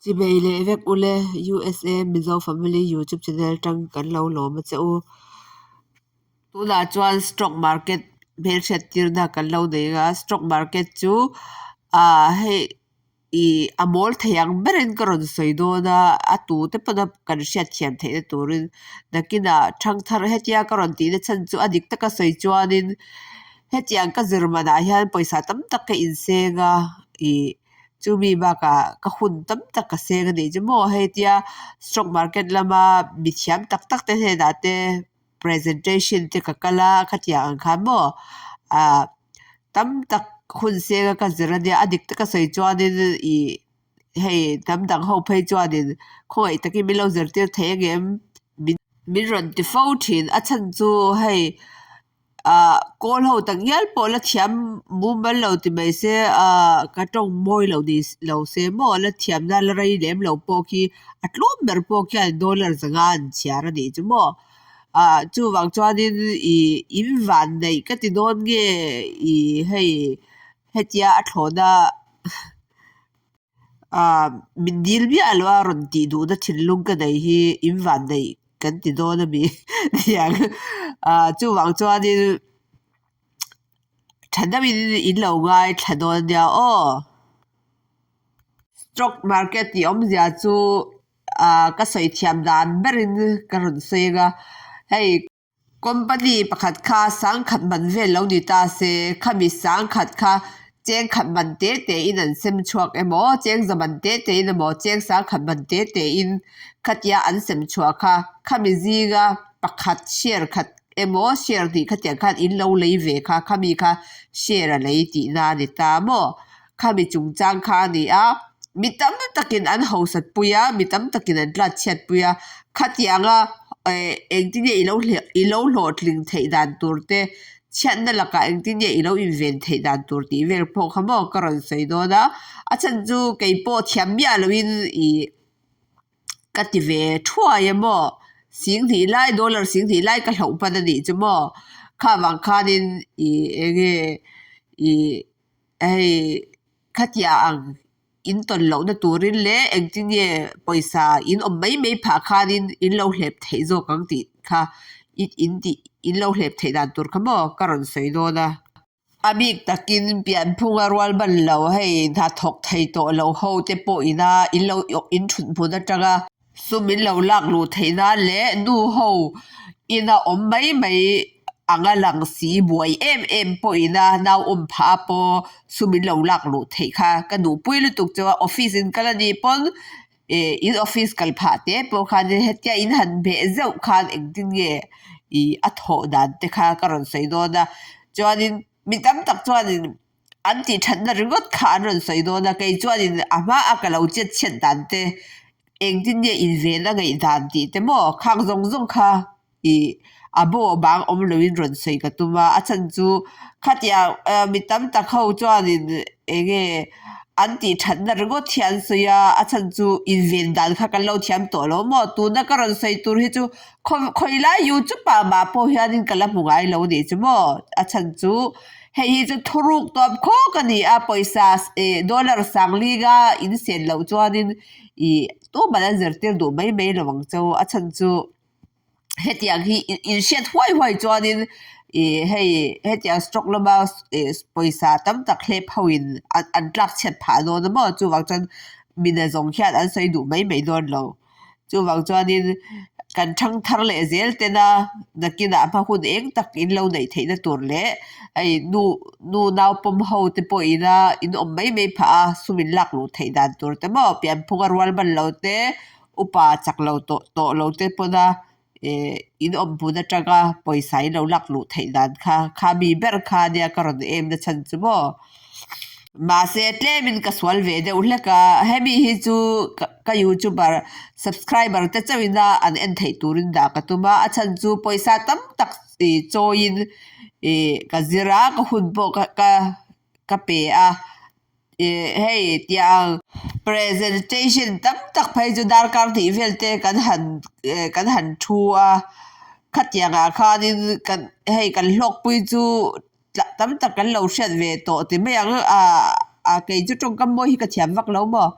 Chibei leh vek ule USA Mizo Family YouTube channel tang kan lo lawm a che u. Tunah chuan stock market hmelhriat tirna kan lo nei a, stock market chu ah hei ih a mawl thei ang berin ka rawn sawi dawn a, a tute pawna kan hriatthiam theihna turin nakinah thangthar hetia ka rawn tihna chhan chu a dik taka sawi chuanin hetiang ka zir manah hian pawisa tam tak ka inseng a ih chumi bakah ka hun tam tak ka seng a nih chu maw hei tia stock market lama mithiam tak tak te hnenah te presentation te ka kal a khatiang ang khan maw ah tam tak hun seng a ka zir ania a dik taka sawi chuanin ih hei hnam dang ho phei chuanin khawngaih takin min lo zirtir thei angem min min rawn ti fo thin a chhan chu hei ah kawl ho tak ngial pawh la thiam mumal lo ti mai se ah ka tawng mawi lo ni lo se maw la thiamna la rei lem lo pawh khi a tlawm ber pawh khian dollar zanga an chhiar a nih chu maw ah chuvang chuanin ih in van neih ka ti dawn nge ih hei hetia a thlawhna ah min dil miah lo a rawn tih duhna thinlung ka nei hi in van neih kan ti dawn a mi tiang ah chuvang chuanin tha deuhin in lo ngaithla dawn nia aw. Stock market tih awmzia chu ah ka sawi thiam dan berin ka rawn sawi ang a hei. Company pakhat kha sangkhat man vel lo ni ta se, khami sangkhat kha cheng khat man te te in an sem chhuak emaw, cheng za man te te in emaw, cheng sangkhat man te te in khatia an sem chhuah kha khami zinga pakhat share khat emaw share hnih khatiang khan in lo lei ve kha khami kha share a lei tihna a ni ta maw? Khami chungchang kha a ni a, mi tam takin an hausat pui a, mi tam takin an tlat chhiat pui a, khatianga eh engtin nge i lo i lo hlawhtling theih dan tur te, chhiatna lakah engtin nge i lo inven theih dan tur tih vel pawh kha maw ka rawn sawi dawn a, a chhan chu kei pawh thiam miah loin ih Ka ti ve thuai a maw? Singhnih lai dollar singhnih lai ka hloh hman a nih chu maw? Kha vang khanin ih eng nge ih hei khatia ang in tawn lohna turin leh engtin nge pawisa in awm mai mai phah khanin in lo hlep theih zawk ang tih kha in tih in lo hlep theih dan tur kha maw ka rawn sawi dawn a. A bik takin pianphunga rual ban lo hei hnathawk thei tawh lo ho te pawh ina in lo in thut hmun atanga sum in lo lak luh theih nan leh nu ho ina awm mai mai anga lang si buai em em pawh ina nau awm phah a pawh sum in lo lak luh theih kha ka duhpui lutuk chu a office in kal a nih pawn Ih in office kal phah te pawh khan hetia in han beh zeuh khan engtin nge ih a thawh dan te kha ka rawn sawi dawn a chuanin mi tam tak chuanin an tih thatna ringawt kha an rawn sawi dawn a kei chuanin a hmaa ka lo chet chhiat dan te engtin nge inven a ngaih dan tih te maw khang zawng zawng kha ih a bo bang awm loin rawn sawi ka tum a, a chhan chu khatia mi tam tak ho chuanin eng nge an tih thatna ringawt hi an sawi a, a chhan chu inven dan kha kan lo thiam tawh lo maw tuna ka rawn sawi tur hi chu khaw khawi lai youtube ah mah pawh hianin ka la hmu ngai lo nih chu maw a chhan chu hei hi chu thuruk tawp khawk a ni a pawisa ih dollar sanglinga in sen loh chuanin ih tumah an zirtir duh mai mai lo ang cheu a chhan chu. Hetiang hi inhriat huai huai chuanin ih hei hetiang stock lama ih pawisa tam tak hlep ho in an tlak chhiat phah dawn a maw chuvang chuan mina zawng hian an sawi duh mai mai dawn lo chuvang chuanin kan thang thar leh zel tena nakinah hma hun eng tak in lo neih theihna tur leh hei nu nu naupawm ho te pawh ina in awm mai mai phah a sum in lak luh theih dan tur te maw pianphung a rual ban lo te. Upa chak lo tawh tawh lo te pawn a eh in awm hmun atanga pawisa in lo lak luh theih dan kha kha mi ber kha ania ka rawn em na chhan chu maw. Mahse tlemin ka sual ve deuh hlek a hemi hi chu ka youtuber subscriber te chauhin a an en theih turin dah ka tum a a chhan chu pawisa tam tak ih chawiin ih ka zir a ka hun pawh ka ka ka pe a. Ih hei tiang presentation tam tak phei chu darkar hnih vel te kan han eh kan han thu a khatiangah khanin kan hei kan hlawkpui chu tam tak kan lo hriat ve tawh ti mai ang ah ah kei chu tawngkam mawi hi ka thiam vak lo maw.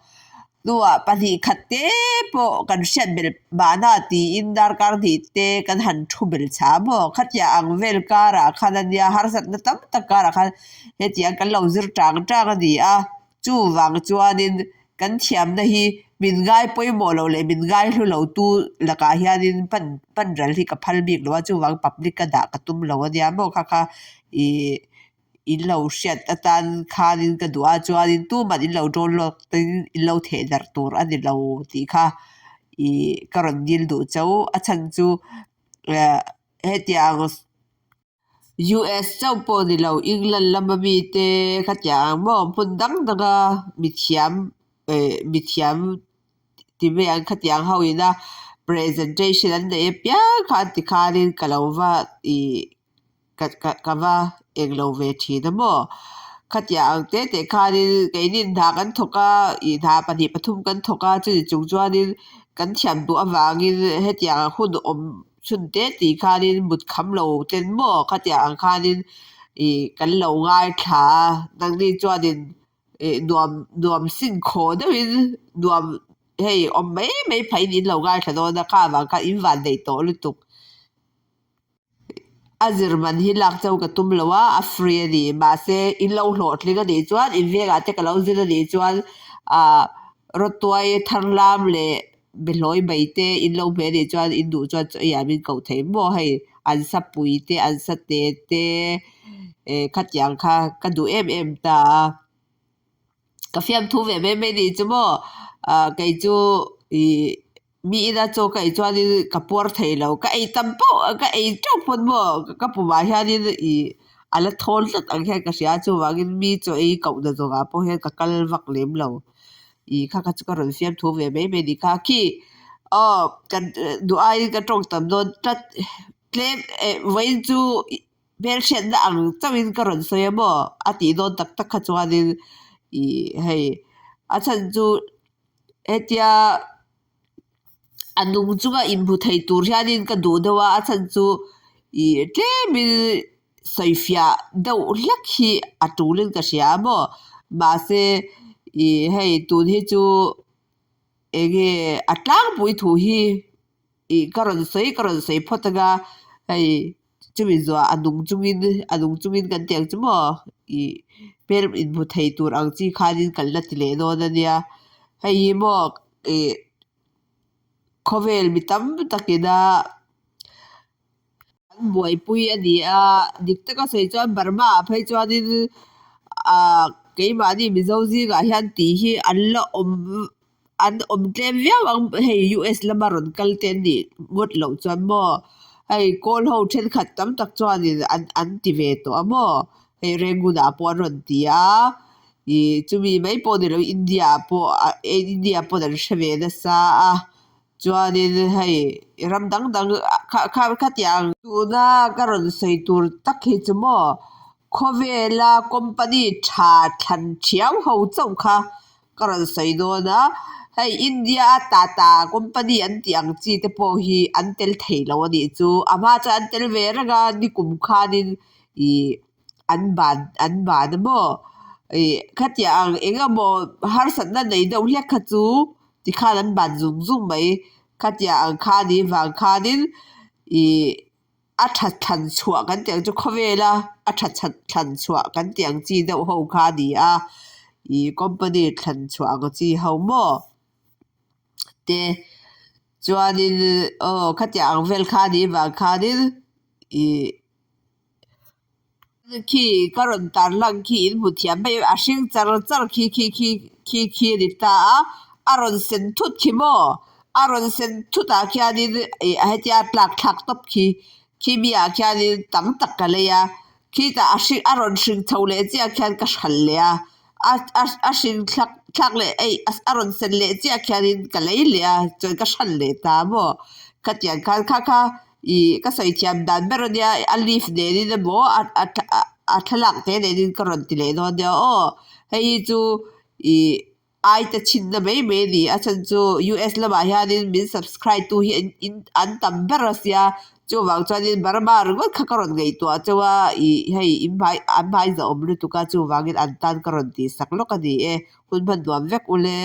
Hnuah pahnih khat te pawh kan hriat belh mahna tiin darkar hnih te kan han thu belh chha maw? Khatiang ang vel karah khan a nia, harsatna tam tak karah khan hetiang kan lo zir tang tang a ni a. Chuvang chuanin kan thiamna hi min ngai pawimawh loh leh min ngai hlu lo tu lakah hianin pan pan ral hi ka phal bik lo a, chuvang public ka dah ka tum lo a nia maw kha kha ih in lo hriat atan khanin ka duh a chuanin tuman in lo download in in lo theh darh tur a ni lo tih kha ih ka rawn dil duh chauh a chhan chu eh hetiang US chauh pawh ni lo England lama mite khatiang ang maw hmun dang danga mithiam eh mithiam ti mai ang khatiang ho ina presentation an neih apiang kha an ti khanin ka lo va ih ka ka ka va eng lo ve thin a maw khatiang ang te te khanin keini hna kan thawk a ih hna pahnih pathum kan thawk a chumi chung chuanin kan thiam duh avangin hetiang hun awm chhun te tih khanin mut kham lo ten maw khatiang ang khanin ih kan lo ngaithla a nangni chuanin ih nuam nuam sin khawh deuhin nuam hei awm mai mai phahin in lo ngaithla dawn a kha avang khan in van neih tawh lutuk. A zir man hi lak chauh ka tum lo a, a free a ni. Mahse, in lo hlawhtling a nih chuan, in vengah te ka lo zir a nih chuan ah rawtuai tharlam leh behlawi mai te in lo hmeh a nih chuan in duh chuan chaw eiah min koh thei maw hei an sa pui te an sa te te eh khatiang kha ka duh em em ta a. Ka fiamthu ve mai mai nih chu maw ah kei chu ih Mi ina chaw ka ei chuanin ka puar thei lo, ka ei tam pauh ka ei teuh pawn maw ka pumah hianin ih a la thawl tlat ang hian ka hria a chuvangin mi chaw ei kohna zawngah pawh hian ka kal vak lem lo ih kha kha chu ka rawn fiam thu ve mai mai a ni kha khi aw kan duh aiin ka tawng tam dawn tlat tlem eh vawiin chu hmelhriatna ang chauhin ka rawn sawi a maw a tih dawn tak tak kha chuanin ih hei a chhan chu. Hetia a nung chunga inhmu thei tur hianin ka duh deuh a, a chhan chu ih tlemin sawifiah deuh hlek hi a tulin ka hria a maw mahse ih hei tun hi chu enge a tlangpui thu hi ih ka rawn sawi ka rawn sawi phawt anga hei chumi zuah a nung chungin a nung chungin kan tih ang chu maw ih hmel inhmu thei tur ang chi khanin kan la ti leh dawn a nia hei hi maw ih khawvel mi tam takin a an buaipui a ni a dik taka sawi chuan Burma ah phei chuanin ah keimahni Mizo zingah hian tih hi an la awm. An awm tlem viau ang hei US lama rawn kal te an nih ngawt loh chuan maw hei kawl ho thenkhat tam tak chuanin an an ti ve tawh a maw hei Rangoon ah pawh an rawn ti a ih chumi mai pawh ni lo India ah pawh India pawn an hre ve nasa a chuanin hei ram dang dang kha kha khatiang tuna ka rawn sawi tur tak hi chu maw khawvela company tha thlan thiau ho chauh kha Ka rawn sawi dawn a, hei India a Tata company an tih ang chi te pawh hi an tel thei lo a nih chu. A hma chuan an tel ve reng a, nikum khanin ih an ban an ban a maw? Ih khatiang ang eng emaw harsatna nei deuh hlek kha chu tikhan an ban zung zung mai. Khatiang ang kha a nih vang khanin ih. A tha thlan chhuah kan tih ang chu khawvela a tha thlan chhuah kan tih ang chi deuh ho kha a ni a ih company thlan chhuah ang chi ho maw te chuanin aw khatiang ang vel kha a nih vang khanin ih khi ka rawn tar lang khi in hmu thiam mai a hring char char khi khi khi khi khi a ni ta a a rawn sen thut khi maw a rawn sen thut ah khianin ih hetia a tlak thlak tawp khi khi mi ah khianin tam tak ka lei a khitah a hring a rawn hring chho leh chiah khian ka hralh leh a a a a hring thlak thlak leh ei a rawn sen leh chiah khianin ka lei leh a chuan ka hralh leh ta maw khatiang khan kha kha. Ih ka sawi thiam dan ber ania a leaf nenin emaw a thlalak te nenin ka rawn ti leh dawn nia aw hei hi chu ih ai te chhinna mai mai a ni a chhan chu US lamah hianin min subscribe tu hi an tam ber a sia chuvang chuanin Burma ringawt kha ka rawn ngaihtuah chauh a ih hei in hmai an hmai zahawm lutuk a chuvangin an tan ka rawn tihsak lawk a ni e hun hman nuam vek ule.